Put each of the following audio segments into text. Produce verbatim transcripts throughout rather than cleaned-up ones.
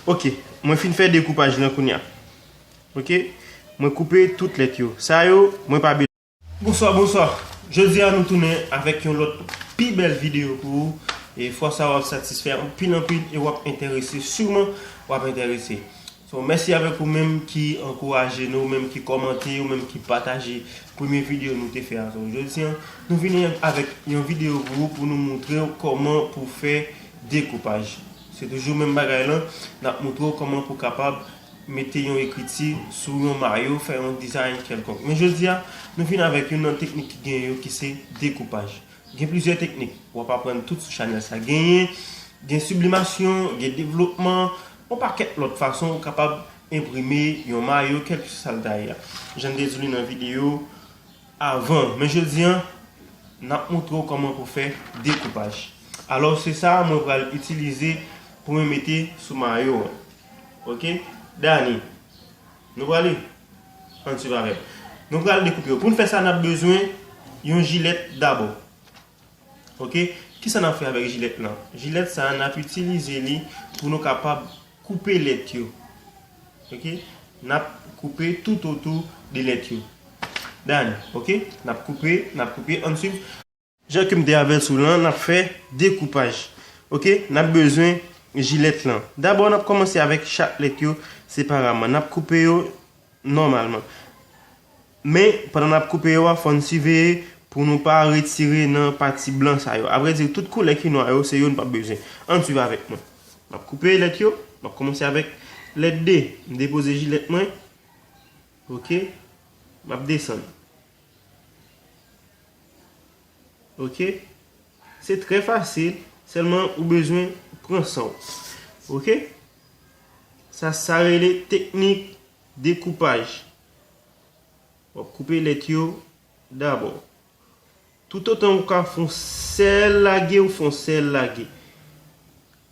Ok, mwen fin fè dekoupaj lan kounye a. Ok, mwen koupe tout lèt yo. Sa yo, mwen pa bezwen. Bonswa, bonswa. Jodi a nou tounen avèk yon lòt pi bèl videyo pou ou. E fwa sa w ap satisfè anpil, anpil e w ap enterese, siman w ap enterese. So, mèsi avèk ou menm ki ankouraje nou, ou menm ki kòmante, ou menm ki pataje premye videyo nou te fè a. So, jodi a, nou vini avèk yon videyo pou ou, pou nou montre w kòman pou fè dekoupaj. Se toujou menm bagay lan, n ap montre w kòman pou kapab mete yon ekriti sou yon mayo, fè yon dizayn kèlkonk. Men jodi a, nou vin avèk youn nan teknik ki gen yo ki se dekoupaj. Gen plizyè teknik, w ap aprann tout sou chanèl sa. Genyen, gen siblimasyon, gen devlopman, yon pakèt lòt fason ou kapab enprime yon mayo, kèlkeswa sa l ta ye a. Jan m te di w li nan videyo avan, men jodi a, n ap montre w kòman pou fè dekoupaj. Alò, se sa mwen pral itilize pou mwen mete sou mayo an. Ok? Dani, nou prale? Ann swiv avè m. Nou pral dekoupe yo. Pou n fè sa, n ap bezwen yon jilèt dabò. Ok? Kisa n ap fè avèk jilèt lan? Jilèt sa a, n ap itilize li pou nou kapab koupe lèt yo. Ok? N ap koupe toutotou de lèt yo. Dani, ok? N ap koupe, n ap koupe, ann swiv. Jan ke m te avèti w lan, n ap fè dekoupaj. Ok? N ap bezwen jilèt lan. Dabò, n ap kòmanse avèk chak lèt yo separeman. N ap koupe yo nòmalman. Men, pandan n ap koupe yo a, fò n siveye pou nou pa retire nan pati blan sa yo. Avrèdi, tout koulè ki nwa yo, se yo n p ap bezwen. Ann swiv avèk mwen. M ap koupe lèt yo. M ap kòmanse avèk lèt de. M depoze jilèt mwen. Ok. M ap desann. Ok. Se trè fasil, sèlman ou bezwen pran san w. Ok. Sa, sa rele teknik dekoupaj. W ap koupe lèt yo dabò. Toutotan ou ka fè yon sèl lage, ou fè yon sèl lage.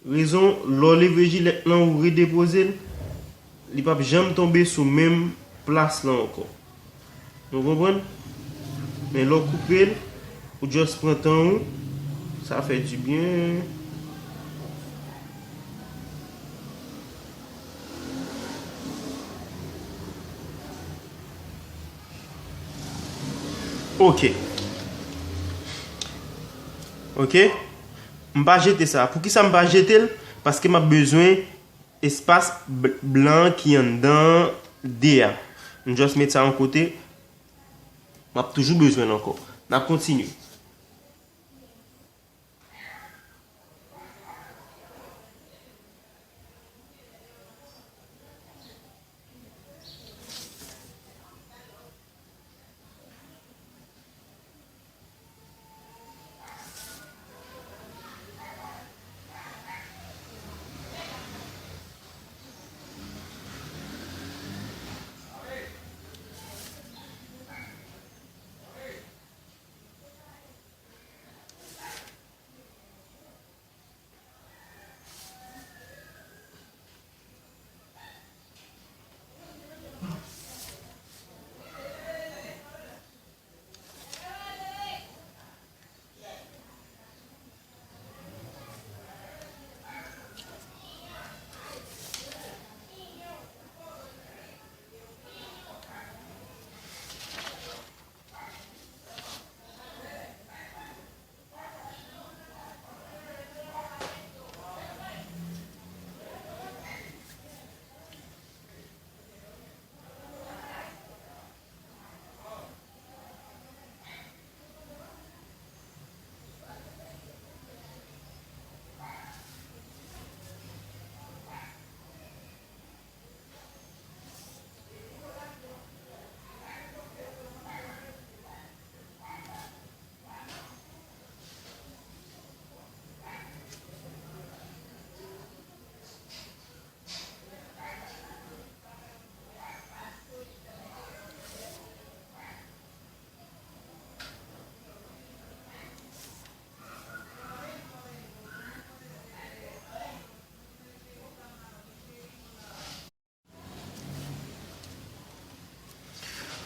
Rezon, lè w leve jilèt lan, ou redepoze l, li p ap janm tonbe sou menm plas lan ankò. Nou konprann? Men lè w koupe l, ou just pran tan ou, sa fè dibyen. Ok. Ok. M pa jete sa. Poukisa m pa jete l? Paske m ap bezwen espas blan ki anndan de a. M just met sa yon kote. M ap toujou bezwen l ankò. N ap kontinye.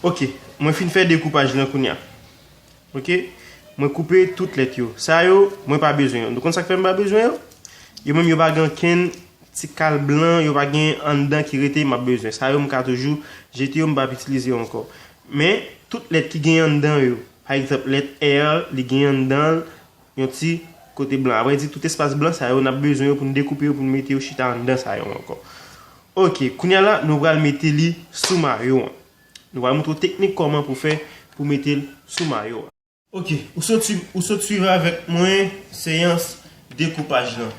Ok, mwen fin fè dekoupaj lan kounye a. Ok, mwen koupe tout lèt yo. Sa yo, mwen pa bezwen yo. Nou konn sa k fè m pa bezwen yo? Yo menm yo pa gen okenn ti kal blan, yo pa gen anndan ki rete, m ap bezwen. Sa yo, m ka toujou jete yo, m p ap itilize yo ankò. Men, tout lèt ki gen anndan yo, pa egzanp, lèt R, li gen anndan l yon ti kote blan. Apre di, tout espas blan sa yo, n ap bezwen yo pou n dekoupe yo, pou n mete yo chita anndan sa yo ankò. Ok, kounye a la, nou pral mete li sou mayo an. Nou pral montre w teknik kòman pou fè pou mete l sou mayo an. Ok, ou sot swiv, ou sot swiv avèk mwen seyans dekoupaj lan.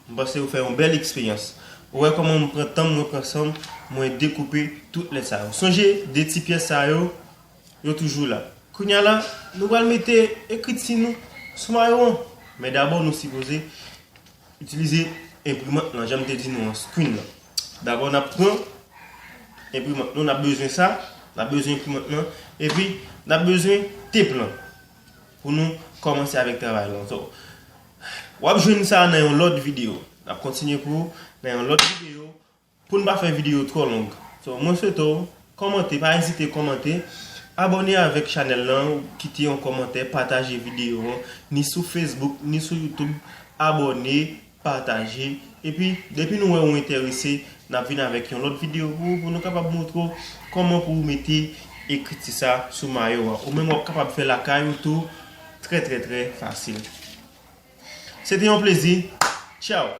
M panse ou fè yon bèl eksperyans. Ou wè kòman mwen pran tan, mwen pran san m, mwen dekoupe tout lèt sa yo. Sonje, de ti pyès sa yo, yo toujou la. Kounye a la, nou pral mete ekriti nou sou mayo an. Men dabò, nou sipoze itilize enprimant lan, jan m te di nou an, screen lan. Dabò, n ap pran enprimant nou, n ap bezwen sa, n ap bezwen enprimant lan, epi n ap bezwen tep lan pou nou kòmanse avèk travay lan. So, w ap jwenn sa nan yon lòt videyo. N ap kontinye pou ou nan yon lòt videyo. Pou n pa fè videyo twò long. So, mwen swete w kòmante, pa ezite kòmante, abòne avèk chanèl lan, kite yon kòmantè, pataje videyo an, ni sou Facebook, ni sou YouTube, abòne, pataje. Epi, depi nou wè ou enterese, n ap vin avèk yon lòt videyo pou ou, pou nou kapab montre w kòman pou ou mete ekriti sa sou mayo an. Ou menm w ap kapab fè lakay ou tou, trè, trè, trè fasil. Se te yon plezi. Tchaw!